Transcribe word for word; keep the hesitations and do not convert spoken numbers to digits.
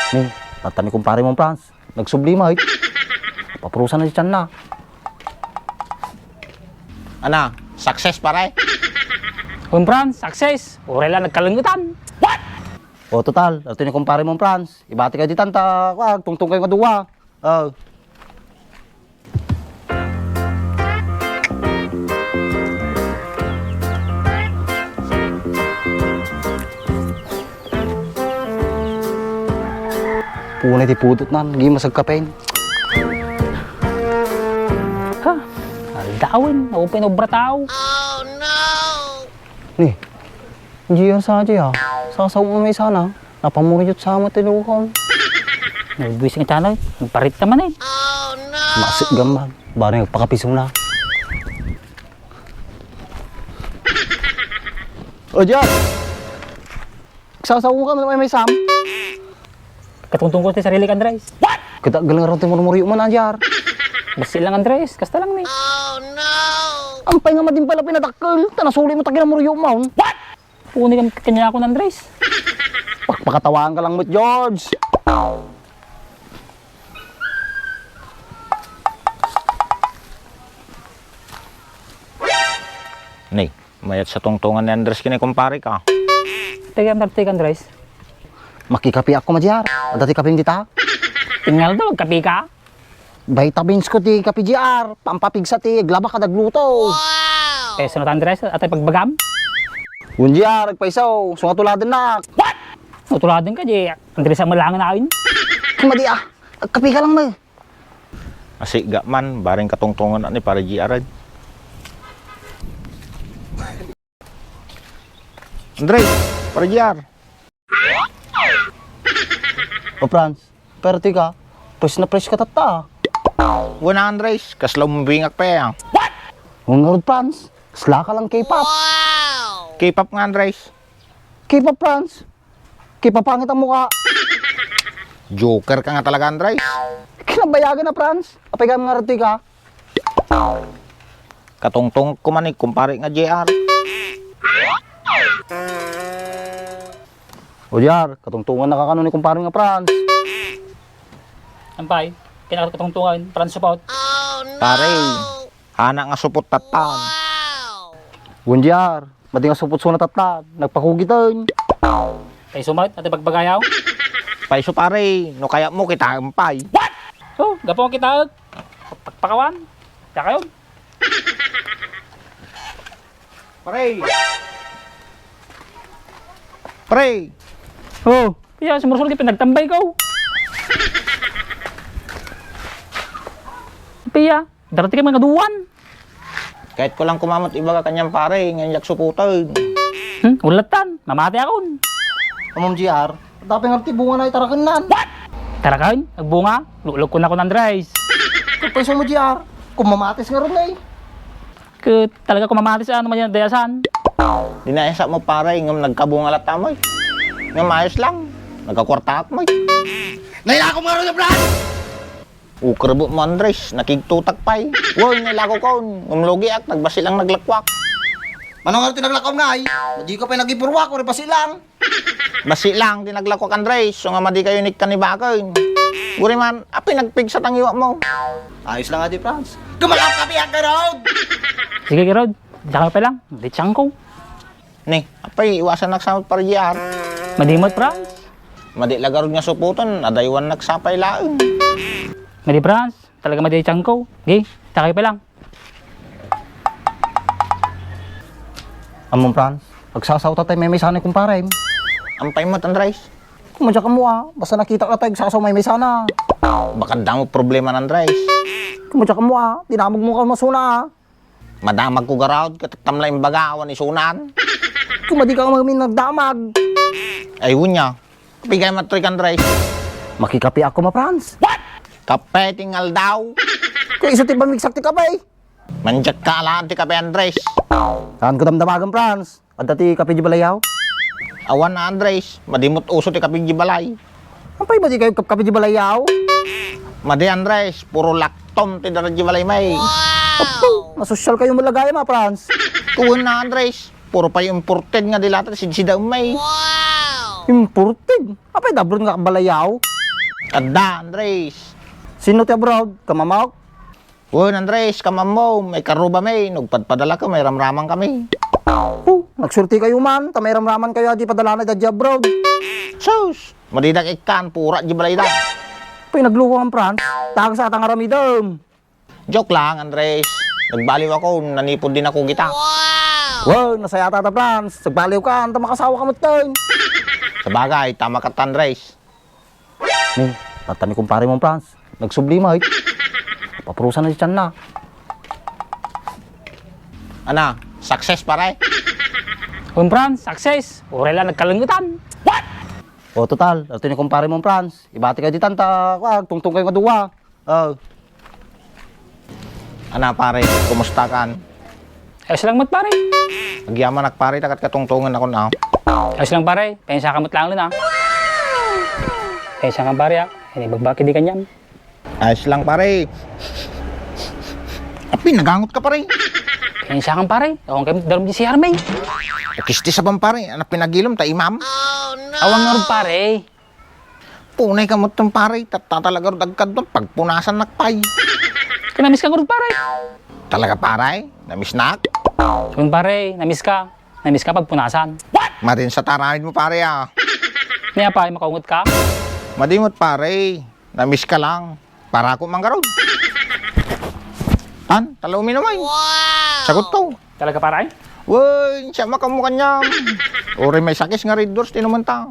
Ni, latta ni kumpare mo, Franz. Nagsubli met. Papurusan na ti tianna. Ana, success, pare? Wen, Franz, success. Uray la nagkalengetan. O, total, latta ni kumpare mo, Franz. Ibati kayo ditan ta, kuan, tungtong kayo nga dua. O. Punay ti pudotnan, di masagkapen. Ha? Aldawen, naupay na obra tao. Ni, G R sa G R. Sasaw mo may sana. Napamuriot sa mo ti lukon. Nagbuis nga tiyan, nagparit naman eh. Masik gamman. Bari nagpakapiso na. O, G R. Sasaw mo ka, may, may Sam. Katungtong ko ti sarili ka, Andres. Kita galing ron ti murmuriot mo na, G R. Basi lang, Andres. Kasta lang ni. Ampay nga madin pala pinadakkel. Ta nasuli mo ta kinamuriot mo. Punay kami kanya ako, Andres. Pakpakatawaan ka lang met, George. Ni, mayat sa tungtungan ni Andres ken ni kumpare ka. Teka, Andres, teka, Andres. Makikapi ako, Majiar. Adda ti kapim dita? Tingal daw, magkapi ka? Vitamins ko ti kapi, G R. Pampapigsa ti aglaba kada agluto. Wow! Eh, sunod, Andres, atay pagbagam? Wen, G R, agpaiso. Sungatuladen nak. What? Sungatuladen ka, di Andres ang malangan ayon. Madi, ah. Agkapi ka lang, na. Asiga man, baring katungtungan ni pare G R. Andres, pare G R. O, Franz, perte ka. Fresh na fresh ka tatta. Wen, Andres, kasla umbingak pa ya. Wen ngarud, Franz, kasla ka lang K-pop. K-pop nga, Andres. K-pop, Franz. K-pop pangit ang mukha. Joker ka nga talaga, Andres. Kinabayagan na, Franz. Apay ka nga rati ka? Katungtong ko man ni kumpare nga J R. O, J R, katungtongan na ka kano ni kumpare nga Franz. Ampay, kinakatungtungan, Franz supot. Pare, anak nga supot tattan. Wen, J R, madi nga supot suna tattan, nagpakugiten. Paiso met, ati pagbagayaw? Paiso, pare, no kayat mo, kitaem pay. What? O, gapu nga kitaek. Pagpakawan. Kaya kayo? Pare! Pare! O, iya, sumursur di pinagtambay ko. Piya, darating kami nga duwan. Kahit ko lang kumamot ibaga kanyang pare, ngayon yak suputan. Hmm, ulatan, mamati akon. Amom G R, Dapay nga ti bunga na itarakennan. What? Taraken? Agbunga? Lulog ko na ko, Andres. Ket paiso mo, G R? Kung mamatis nga ron, eh. Ket talaga kung mamatis, ano man yan, dayasan? Dinayasa mo, pare, ngem nagkabunga latta mo, eh. Ngem ayos lang. Nagkakwartaak mo, eh. Nailako mo nga ron, Brad! Ukerbot mo, Andres, nakigtutak pay. Woy, nailako kon. Ngem lugiak, nagbasi lang naglakwak. Mano nga ti naglakwak nga ay? Di ka pay nagipurwak, uri basi lang. Basi lang ti naglakwak, Andres. So nga madi kayo nikkan ni baken. Uri man, apay nagpigsa tang iwa mo. Ayos lang nga di, Franz. Gumalap ka, Piag Garod! Sige, Garod. Diyan ka pa lang. Di tiyangko. Ni, apay, iwasan naksamot para G R. Madimot, Franz. Madi la garod nga suputon, adaywan nagsapay laeng. Madi, Franz. Talaga madi tiyangko. Gi, takay pa lang. Among Franz, agsasaw tatay may may sanay kumpare. Ampay mo, Andres. Kumadya ka mo, ah. Basta nakita ka tayo, agsasaw may may sana. Baka damo problema, Andres. Kumadya ka mo, ah. Dinamag mo ka masuna, ah. Madamag ko garod, ket tamla imbaga, awan isunan. Kumadi ka kami nagdamag. Ay, unya. Pigay matrik, Andres. Makikape ako, ma Franz. What? Kape tingal daw. Kung iso ti pamigsak ti kape. Manjak ka alaan ti kape, Andres. Saan ko damdamagan, Franz? Adda ti kape di balayaw? Awan na, Andres. Madimot uso ti kape di balay. Ampay ba di kayo kap-, kape di balayaw? Madi, Andres. Puro laktom ti dara di balay, may. Wow! Apo, masosyal kayo malagay, ma Franz. Tuwan na, Andres. Puro pay imported nga dilata, sidsida umay. Wow! Imported? Apay dabron nga kabalayaw? Adda, Andres. Sino ti abroad? Kamamok? Wen, Andres, kamammo, may karrubami, nagpadpadala ka, may ramraman kami. Oh, nagsurti kayo man, ta may ramraman kayo, adi padalana da abroad. Sus, madidak ikkan, pura di balayda. Pay nagluko ang France, tagas ata nga ramidem. Joke lang, Andres. Nagbaliw ako, nanipod din ako kita. Wow, nasayata ta, France. Nagbaliw ka, anta makasawa ka met ken. Sabagay, tama ka, Andres. Ni, mata ni kumpare mo, France. Nagsubli mo, eh. Papurusan na di tiyan na. Ana, success, pare? Kun, France, success. Uray la nagkalengetan. What? O, total, ato ni kumpare mo, France. Ibati kayo ditan, ta, kuwan, tungtong kayo nga duwa. Oh. Ana, pare, kumusta kan? Ayos lang met, pare. Agyamanak, pare, ta ket katungtongen ako na. Ayos lang, pare. Pensa ka met lang, ah. Pensa ka, pare, ah. Ini bagbaki di kanyam. Ayos lang, pare. Apin, nagangot ka, pare. Pensa ka, pare. Awan kayo darum di si Harmay. Kisti sa bang, pare. Anak pinagilom, ta imam. Awan nga rod, pare. Punay ka mo itong pare, tatta talaga rod agkadto, pagpunasan nakpay. Kanamiss ka ngarud, pare. Talaga, pare? Namiss nak? Kun, pare, namiss ka. Namiss ka pagpunasan. Madin sa taramid mo, pare, ah. Niya, pare, makaungot ka? Madimot, pare. Namiss ka lang. Para ako manggarod. An, talo uminom ay. Wow! Sagot to. Talaga, pare? Woy, siya makamu kanyam. Uri may sakis nga Red Horse, tinuman ta.